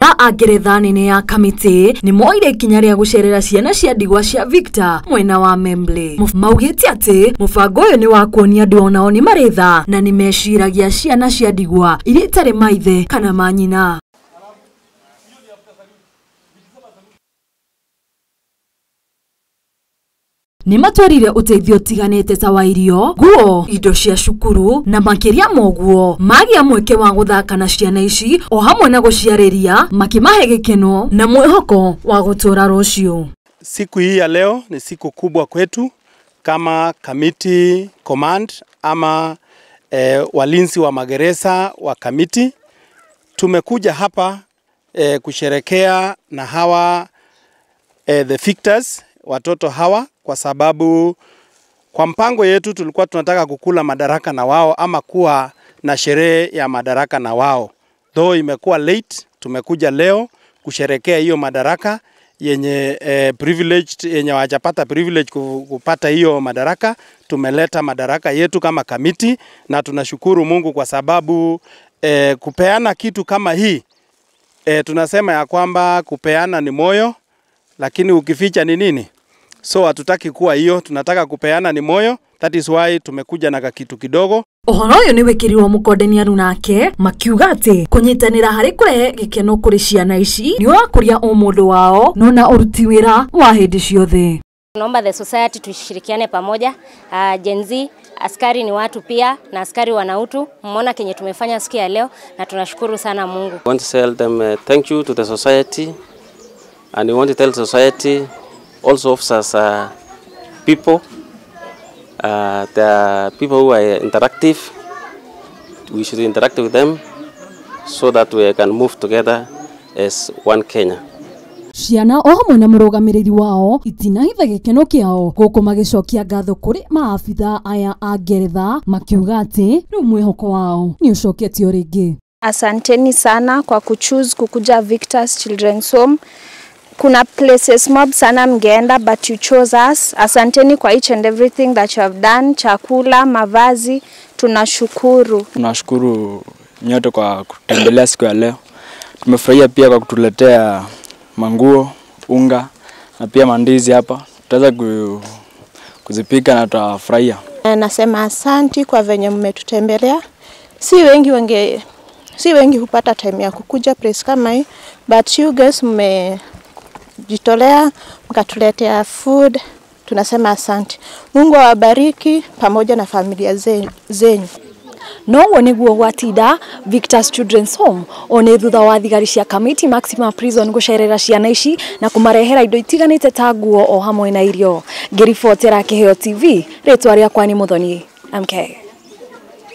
A ngeretha nene ya Kamiti nĩ moire ikinya rĩa gũcerera ciana cia ndigwa cia Victor mwena wa Membley. Maugĩte atĩ mũbango ũyũ nĩ wa kuonia andũ onao nĩ marĩ tha na nĩ meciragia ciana cia ndigwa iria itarĩ maithe kana manyina. Nĩ matwarire ũteithio ũtiganĩte ta wa irio, nguo, indo cia cukuru na makĩria moguo magĩa mweke wa gũthaka na ciana ici o hamwe na gũciarĩria makĩmahe gĩkeno na mwĩhoko wa gũtũra rũciũ. Siku hii ya leo ni siku kubwa kwetu kama Kamiti Command ama walinzi wa magereza wa Kamiti. Tumekuja hapa kusherekea na hawa the Victors, watoto hawa, kwa sababu kwa mpango yetu tulikuwa tunataka kukula madaraka na wao ama kuwa na sherehe ya madaraka na wao. Though imekuwa late, tumekuja leo kusherekea hiyo madaraka yenye privileged, yenye hawajapata privilege kupata hiyo madaraka. Tumeleta madaraka yetu kama Kamiti na tunashukuru Mungu kwa sababu kupeana kitu kama hii, tunasema ya kwamba kupeana ni moyo, lakini ukificha ni nini? So hatutaki kuwa hiyo, tunataka kupeana ni moyo. That is why tumekuja na kitu kidogo. Ũhoro ũyũ nĩ wĩkĩrirwo mũkonde nĩ arunake makiuga atĩ kũnyitanĩra harĩ kũrehe gĩkeno kũrĩ ciana ici nĩ ũrakũria ũmũndũ wao no na ũruti wĩra wa hĩndĩ ciothe. Tunaomba the society tushirikiane pamoja. Gen Z, askari ni watu pia na askari wana utu. Mmeona kenye tumefanya siku ya leo na tunashukuru sana Mungu. We want to tell them thank you to the society, and we want to tell society also officers are people. The people who are interactive, we should interact with them so that we can move together as one Kenya. Ciana o hamwe na mũrũgamĩrĩri wao itinahitha gĩkeno kĩao gũkũ magĩcokia ngatho kũrĩ maabitha aya a ngeretha makiuga atĩ rĩu mwĩhoko wao nĩ ũcoketio rĩngĩ. Asanteni sana kwa kuchoose kukuja Victor's Children's Home. Kuna places mob sana mgeenda, but you chose us. Asanteni kwa each and everything that you have done. Chakula, mavazi, tunashukuru. Tunashukuru nyote kwa kutembelea siku ya leo. Tumefurahia pia kwa kutuletea manguo, unga na pia mandizi hapa. Tutaweza kuzipika na tutafurahia. Nasema asanti kwa venye mmetutembelea. Si wengi hupata time ya kukuja place kama hii, but you guys mmejitolea mkatuletea food. Tunasema asante. Mungu awabariki pamoja na familia zenyu. Noguo niguo gwatinda Victor's Children's Home one thutha wa thigari cia Kamiti Maximum Prison gucerera ciana ici na kumarehera indo itiganite ta nguo o hamwe na irio. Ngĩribotera Kĩheo TV, rĩtwa rĩakwa nĩ Muthoni MK.